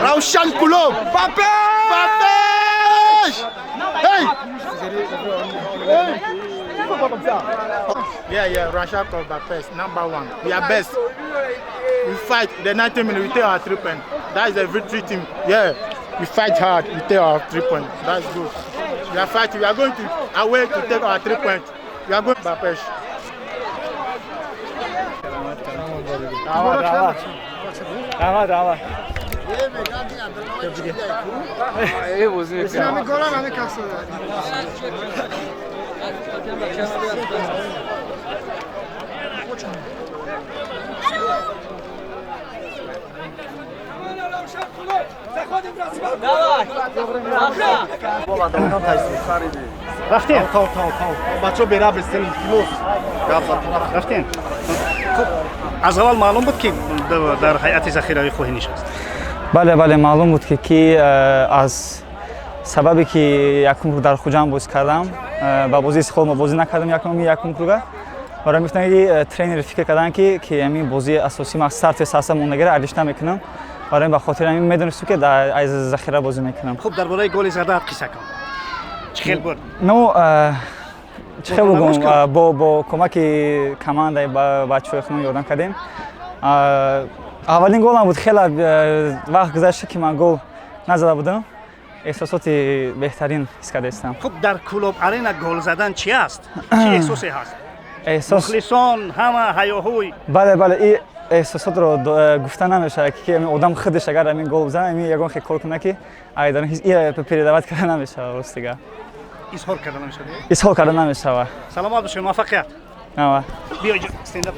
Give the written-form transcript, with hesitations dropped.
Ravshan Kulob! Papesh! Hey! Hey! Yeah, Ravshan Kulob Bapes, number one. We are best. We fight the 90 minutes, we take our 3 points. That is a victory team. Yeah, we fight hard, we take our 3 points. That's good. We are fighting, we are going to away to take our 3 points. We are going Bapesh. Раҳмат, раҳмат, раҳмат, раҳмат. Ҳамин голам ҳамин кас. Рафтем. Бачо бера бестен, илтимос. Рафтем. Хуб, аз аввал маълум буд, ки дар ҳайати захиравӣ хоҳӣ нишаст? Бале, маълум буд, ки аз сабабе ки якум круг дар Хуҷанд бозӣ кардам, ба бозии Истиқлол мо бозӣ накардам якум круга. Барои гуфтан ки тренер фикр карданд, ки ҳамин бозии асосӣ ман старти сарса мондагиро арзиш намекунам. Барои ба хотири ҳамин медонистем, ки аз захира бозӣ мекунам. Хуб, дар бораи голи задаат қисса кун, чӣ хел буд? Ну, чӣ хел бугум, бо кӯмаки командаи бачаҳои худмон ёрдам кардем. Аввалин голам буд. Хеле вақт гузашта, ки ман гол назада будам. Эҳсосоти беҳтарин ҳис кардаистам. Хуб, дар Кулоб Арена гол задан чи аст, чӣ эҳсосе ҳаст? Эҳсос Мухлисон, ҳама ҳаёҳӯй. Бале, и эҳсосотро гуфта намешавад, ки одам худаш агар ҳамин гол бизанад, ҳамин ягон хел кор кунад, ки айдан передавать карда намешавад, ростига. Изҳор карда намешавад. Изҳор карда намешавад. Саломат бошед, муваффақият. Ава. Биё, стендап.